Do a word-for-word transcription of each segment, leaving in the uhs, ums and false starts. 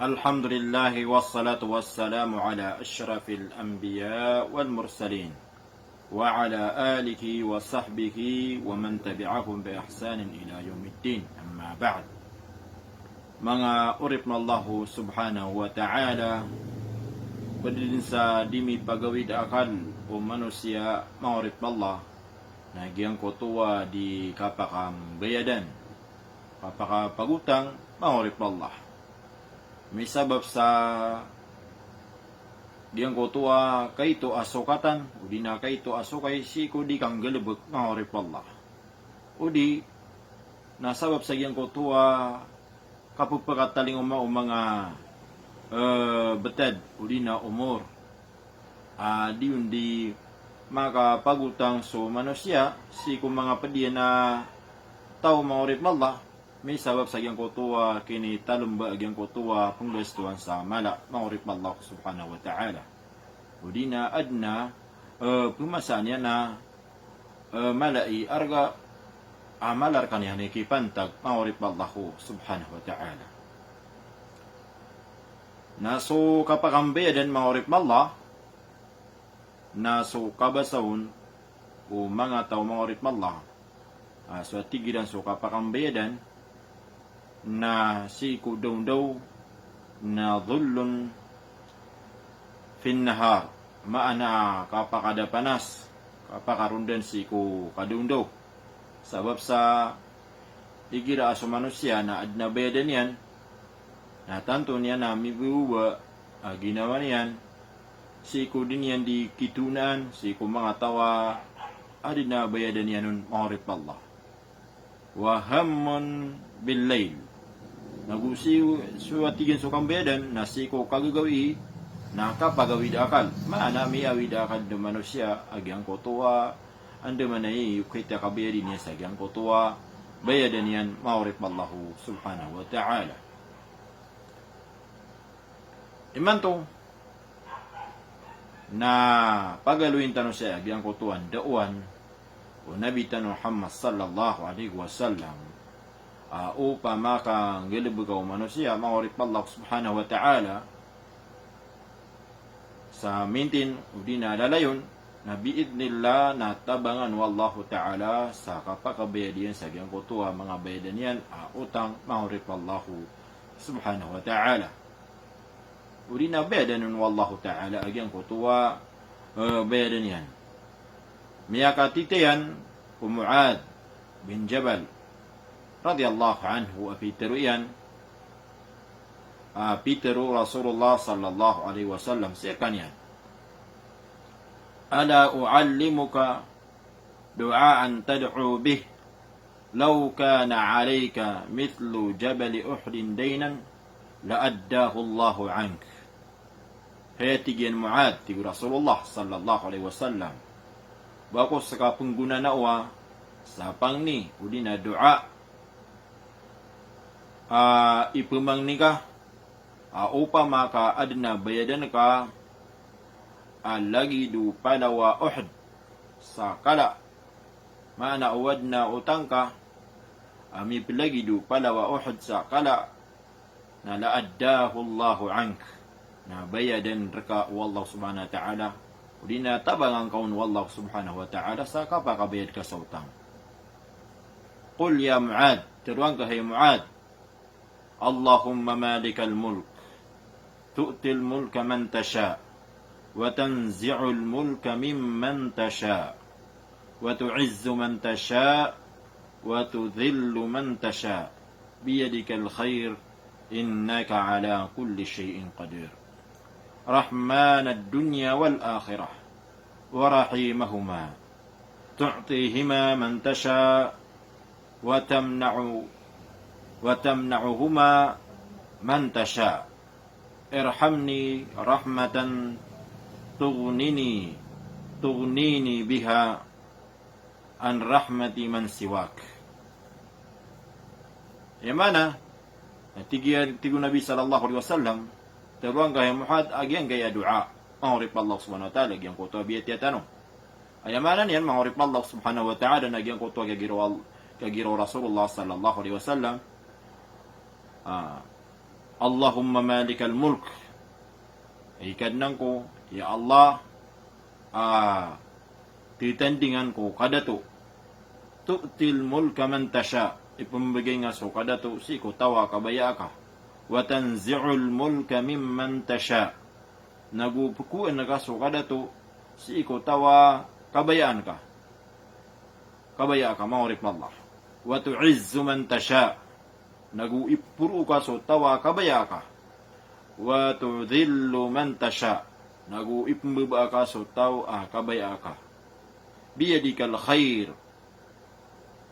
Alhamdulillah, wassalatu wassalamu ala ashrafil anbiya wal mursalin, wa ala alihi wa sahbihi wa man tabi'ahum bi ihsanin ila yawmiddin. Amma ba'd. Manga oripn o Allah subhanahu wa ta'ala, pd dn sa di mipagawid a akal o manosiya, manga oripn o Allah, na giyangkoto a di kapakambayadan, kapakapagotang, manga oripn o Allah. Misabap sa giyangkoto a kaito a sokatan, odi na kaito a sokay sii ko di kanggalbk, manga oripn o Allah. Odi na sabap sa giyangkoto a kapphakatalingoma o manga, eh, btad, odi na omor, a di on di makapagotang so manosiya sii ko manga pd iyan a taw, manga oripn o Allah, misabap sa giyangkoto a kinitalomba a giyangkoto a pnggastoan sa mala, manga oripn o Allah subhanahu wa ta'ala. Odi na adn a, eh, pmasaan iyan a, eh, mala i arga a mala rkaniyan i kipantag, manga oripn o Allah subhanahu wa ta'ala. Na so kapakambayadan, manga oripn o Allah, na so kabasa on o manga taw, manga oripn o Allah, a so tig iran so kapakambayadan na sii ko dawndaw na dhullun fin nahar, maana kapakadapanas, kapakarondan sii ko kadawndaw. Sabap sa igira a so manosiya na adn a bayadan iyan, na tanto niyan a mibabaw a ginawa niyan sii ko di niyan di kitonaan sii ko manga taw a adn a bayadan iyan on, manga oripn o Allah. Wa hammun bil layl. Nago sii so a tig iyan so kambayadan na sii ko kagagawii na kapagawid a akal. Maana miawid a akal dn o manosiya a giyangkoto a andamanaya i okit a kabayadi niyan sa giyangkoto a bayadan iyan, manga oripn o Allah subhanahu wa ta'ala. Imanto na pagaloyin tano saya giyangkoto a ndaowan o Nabi tano Muhammad sallallahu alaihi wasallam, a opama ka nggalbka o manosiya, manga oripn o Allah subhanahu wa ta'ala, sa mintin odi na lalayon, na bi'idhnillah na tabangan o Allahu ta'ala sa kapakabayad iyan sa giyangkoto a manga bayadan iyan a otang, manga oripn o Allah subhanahu wa ta'ala. Odi na bayadan on o Allahu ta'ala a giyangkoto a, eh, bayadan iyan. Miyakatitayan o Muadh bin Jabal radiyallahu anhu a pitharo iyan, a pitharo o Rasulullah sallallahu alaihi wasallam sii rkaniyan: Ala u'allimuka du'aan tad'u bih, law kana alayka mithlu jabali Uhdin daynan, la addahu Allahu ank. Hay, tig iyan, Muadh, tig o Rasulullah sallallahu alaihi wasallam, ba ko ska pnggonanao a sa pangni odi na doa a ipmangni ka a opama ka adn a bayadan ka a lagid o palaw a Uhd sa kala, maana o adn a otang ka a miplagid o palaw a Uhd sa kala, na la addahu Allahu ank, na bayadan rka o Allah subhanahu wa ta'ala, odi na tabangan ka on o Allah subhanahu wa ta'ala sa kapakabayad ka sa otang. Qul ya Muadh, tharoang ka hay Muadh, Allahumma malikal mulk, tu'til mulka man tasha, wa tanzi'ul mulka mimman tasha, wa tu'izzu man tasha, wa tudhillu man tasha, biyadikal khair, innaka ala kulli shay'in qadir. Rahmanad dunya wal akhirah, wa rahimahuma, tu'tihima man tasha, wa tamna'u, wa tamna'uhuma man tasha. Irhamni rahmatan tughnini, tughnini biha an rahmati man siwak. Aya maana, tig iyan, tig o Nabi sallallahu alaihi wasallam, tharoang ka hay Muadh a giyangkaya a doa, manga oripn o Allah subhanahu wa ta'ala, giyangkoto a biyatiya tano. Aya maana niyan, manga oripn o Allah subhanahu wa ta'ala, na giyangkoto a kagiraw Al-, kagiraw o Rasulullah sallallahu alaihi wasallam, ah, Allahumma malikal mulk. Ay Kadnan ko, ya Allah, a, titandingan ko kadato. Tu'til mulka man tasha. Ipmbgay nga so kadato sii ko taw a kabaya ka. Wa tanzi'ul mulka mimman tasha. Nago pkowaan ka so kadato sii ko taw a kabayaan ka. Kabaya ka, manga oripn o Allah. Wa tu'izzu man tasha. Nago iporo ka so taw a kabaya ka. Wa tudhillu man tasha. Nago ipmbaba ka so taw a kabaya ka. Biyadikal khair.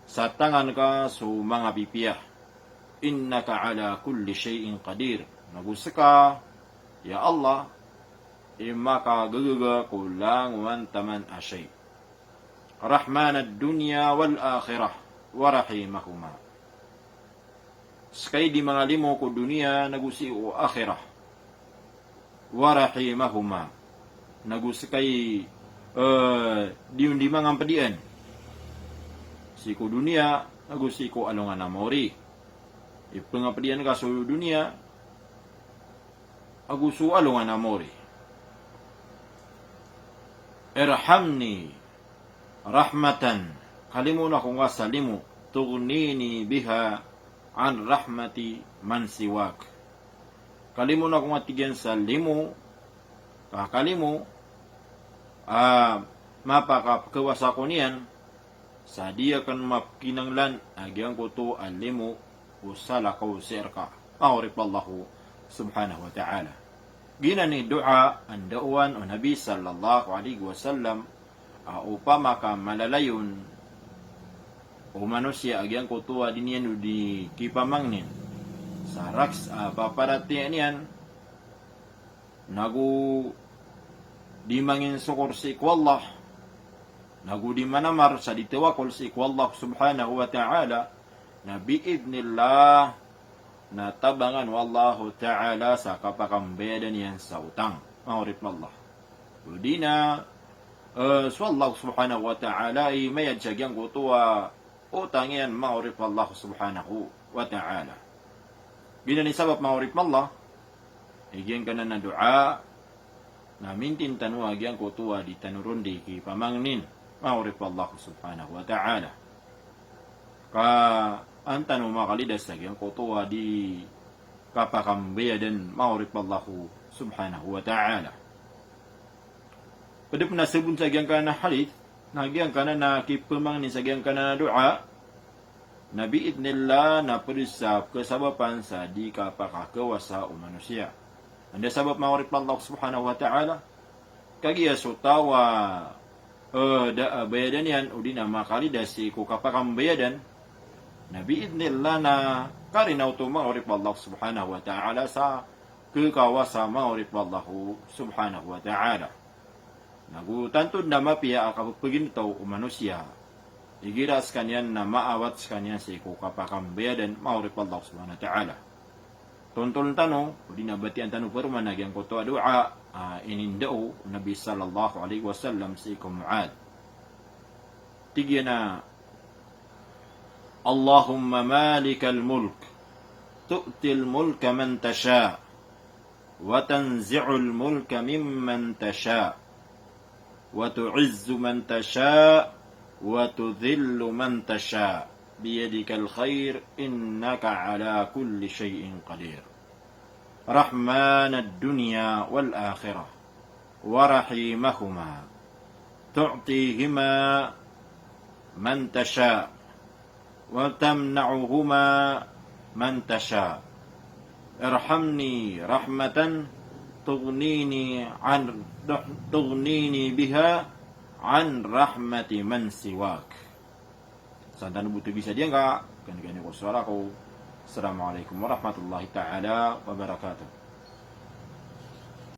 Sa tangan ka so manga pipiya. Innaka ala kulli shay'in qadir. Nago ska, ya Allah, i makagagaga ko langowan taman a shay. Rahmanad dunya wal akhirah, wa rahimahuma. Ska i di manga limo ko doniya nago sii ko akhirah. Wa rahimahuma. Nago ska i, eh, di on di manga pdian sii ko doniya nago sii ko alongan a maori. Ipngapdian ka so doniya ago so alongan a maori. Irhamni rahmatan, kalimoon ako nga sa limo, tughnini biha an rahmati man siwak. Kalimoon ako nga, tig iyan, sa limo, ka kalimo a mapakapkhawasa ko niyan sa di akn mapkinanglan a giyangkoto a limo o salakaw sii rka, manga oripn o Allah subhanahu wa ta'ala. Giyanan i doa a ndaowan o Nabi sallallahu alaihi wasallam a opama ka malalayon o manosiya a giyangkoto a di niyan o di kipamangnin sa raks a paparatiyayaan iyan, nago di manginsokor sii ko Allah, nago di manamar sa di tawakol sii ko Allah subhanahu wa ta'ala, na bi'idhnillah, na tabangan o Allahu ta'ala sa kapakambayadan iyan sa otang, manga oripn o Allah. O di na, eh, so Allah subhanahu wa ta'ala i mayad sa giyangkoto a otang iyan, manga oripn o Allah subhanahu wa ta'ala. Giyanan i sabap, manga oripn o Allah, i giyangkanan a doa na mintin tano a giyangkoto a di tano ron di kipamangnin, manga oripn o Allah subhanahu wa ta'ala. Ka an tano makalidas sa giyangkoto a di kapakambayadan, manga oripn o Allah subhanahu wa ta'ala. Pd pn a sabon sa giyangkanan a hadith, na giyangkanan a kipamangnin sa giyangkanan a doa, na bi'idhnillah, na pd sa kasabapan sa di kapakakawasa o manosiya. Anda sabap, manga oripn o Allah subhanahu wa ta'ala? Kagiya so taw a, eh, da a bayadan iyan, o di na makalidas sii ko kapakambayadan, na bi'idhnillah na karina oto, manga oripn o Allah subhanahu wa ta'ala, sa kakawasa, manga oripn o Allah subhanahu wa ta'ala. Nago tanto na mapiya a kapphagintao o manosiya igira skaniyan na maawat skaniyan sii ko kapakambayadan, manga oripn o Allah subhanahu wa ta'ala. Tontol tano, o di na batian tano paroman a giyangkoto a doa a inindao o Nabi sallallahu alaihi wasallam sii ko Muadh. Tig iyan a, Allahumma malikal mulk, tu'til mulka man tasha, wa tanzi'ul mulka mimman tasha, wa tu'izzu man tasha, wa tudhillu man tasha, biyadikal khair, innaka ala kulli shay'in qadir. Rahmanad dunya wal akhirah, wa rahimahuma, tu'tihima man tasha, wa tamna'uhuma man tasha. Irhamni rahmatan tughnini an, tughnini biha an rahmati man siwak. San tano bo tagi sa diyangka, kani kani ko sowara ko. Assalamu alaikum warahmatullahi ta'ala wabarakatuh.